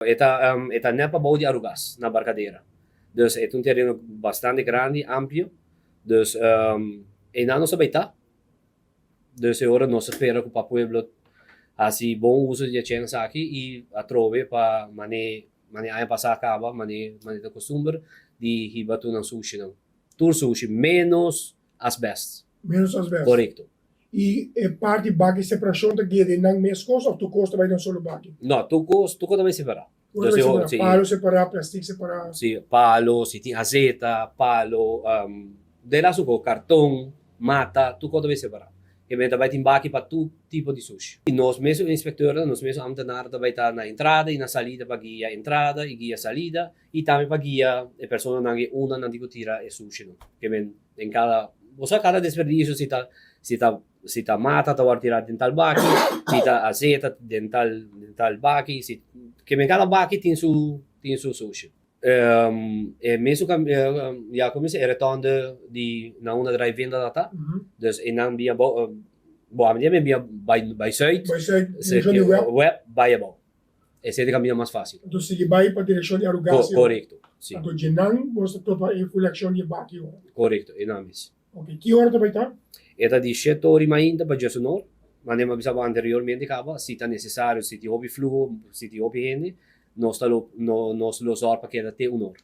E ta e ta net pabou di Arugas na Barcadera. Dus e ta un tereno bastante grandi, amplio. Dus einan nos ta bai ta. Dus e ora nos ta spera ku pa pueblo hasi bon uso di e chèns aki i atrobe pa mane mane aña pasá kaba, mane mane ta kustumber di hiba tur nan sushinan. Tur sushi ménos asbèst. Ménos asbèst. Korekto. I e parti baki separashon ta gede nan mes kos òf tur kos ta bai den un solo baki? No, tur kos tur kos ta bai separá. Tur kos ta bai separá. Palo separá, plastik separá. Sí, palo, si tin azeta, palo, de las un kos, karton, mata, tur kos ta bai separá. Ke men ta bai tin baki pa tur tipo di sushi. I nos mesun inspektornan, nos mesun amtenarnan ta bai ta na entrada i na salida pa guia entrada i guia salida i tambe pa guia e personanan e unda nan tin ku tira e sushinan. Ke men den kada, bo sa kada desperdisio si ta si ta si ta mata ta wòrdu tirá den tal baki, si ta azeta den tal den tal baki, si ke men kada baki tin su tin su sushi. E mesun kam ya ku mi bisa e rotònde di na unda drai venda ta ta, dus einan bia abou bo ami dia mi bia bai bai sùit, Bai sùit, direkshon di wèb. Wèb bai abou. Esei ta kaminda mas fásil. Anto sigui bai pa direkshon di Arugasia. Korekto, si. Anto djenan bo ta topa e full akshon di e baki ora. Korekto, e nan mes. Ok, ki ora ta bai ta? E ta di shete ora i mainta pa djesunor. Manera mi a bisa bo anteriormente kaba, si ta nesesario, si tin hopi fluho, si tin hopi hende, nos ta lo, nos lo sòr pa keda te un or.